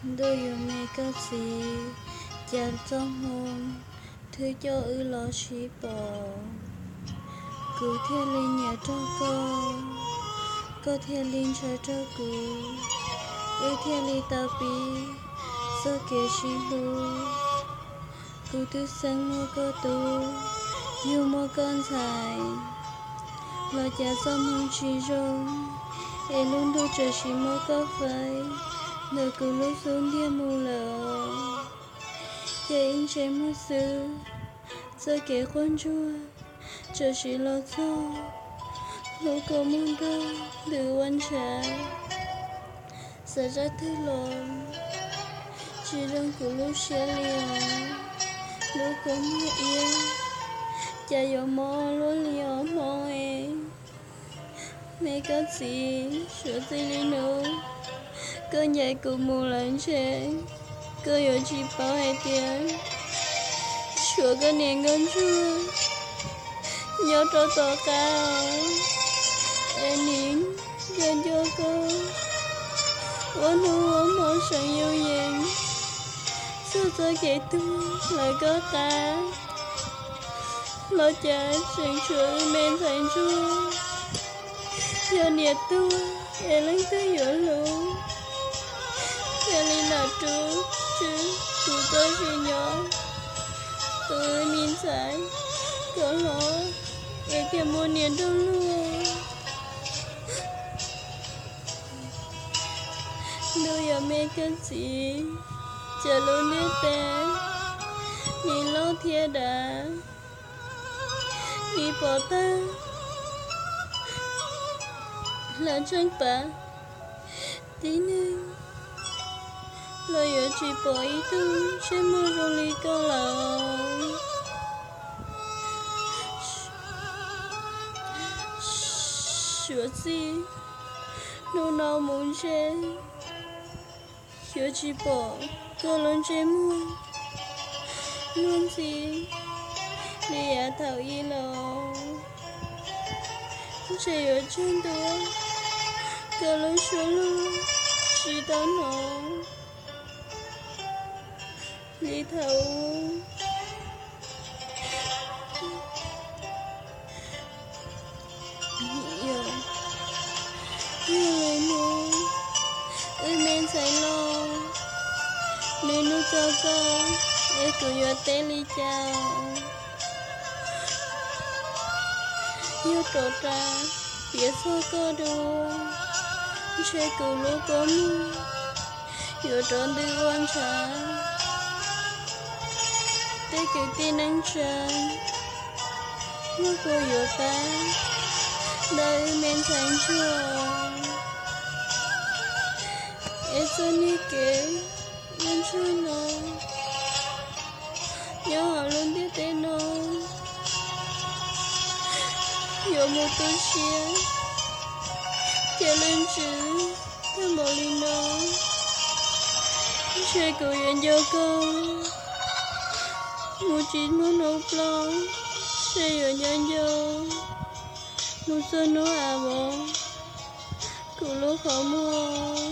Ntuj yuav me koj txiv, cas txoj hmoo twb coj wb los sib pom, kuv thiaj li nyiam rau koj, koj thiaj li ntshaw rau kuv, wb thiaj li tau pib txoj kev sib hlub. Kuv twb xeeb muaj koj tub, yug muaj koj ntxhais, los cas txoj hmoo tsis zoo, es lub ntuj tseem sim muab koj faib ntawm kuv lub xub ntiag mus lawm. Ces ib ntsais muag xwb, txoj kev quaj ntsuag tseem sim los txog, hlub kua muag nrog ntws ua ntshav. Xav zaj twg los tsis zoo kuv lub siab li os, lub kua muag iab, cas yuav mob luaj li os hmoo es. Me koj txiv, suav txij li hnub koj ncaim kuv mus lawm ntshe koj yuav tsis paub hais tias tshuav koj niam nkauj ntsuag nyob rau tom qab, es nim nco nco koj ua hnub ua hmo seev yooj yim, txog txoj kev tuag lawv koj qab, los cas tseem tshuav wb me ntxhais ntsuag. Yog niam tuag es leej twg yuav hlub, thiaj li lam rub tswv tus txoj sia nyob, tu wb me ntxhais kom hlob es thiaj muaj niam nrog luag. Ntuj yuav me koj txiv, cas lub ntiaj teb nim loj thiab dav, nim pom tag hlawv tsheej pam tib neeg, los yuav tsis pom ib tug ntsej muag zoo li koj lawm. Suav txij hnub no mus ntshe yuav tsis pom koj lub ntsej muag luag ntxhi li yav thaum ub lawm. Ntshe yuav tseg ntua koj lub suab lug tsis tau hnov li thaum ub. Yog li hnub wb me ntxhais loj, nws nug txog koj es kuv yuav teb li cas? Yog rov rau piav txog koj dua, ntshe kuv lub kua muag yuav rov ntws ua ntshav. Tej kwv tij neej tsa, nyob puas yuav pab ntawm wb me ntxhais ntsuag, es txoj niag kev ua ntsuag no nyob hauv lub ntiaj teb no yuav mus tu siab cia lwj ntsws tag npaum li no. Ntshe kuv yuav nco koj mus tsis muaj hnub ploj, ntshe yuav nco nco mus txog hnub av vov kuv lub qhov muag.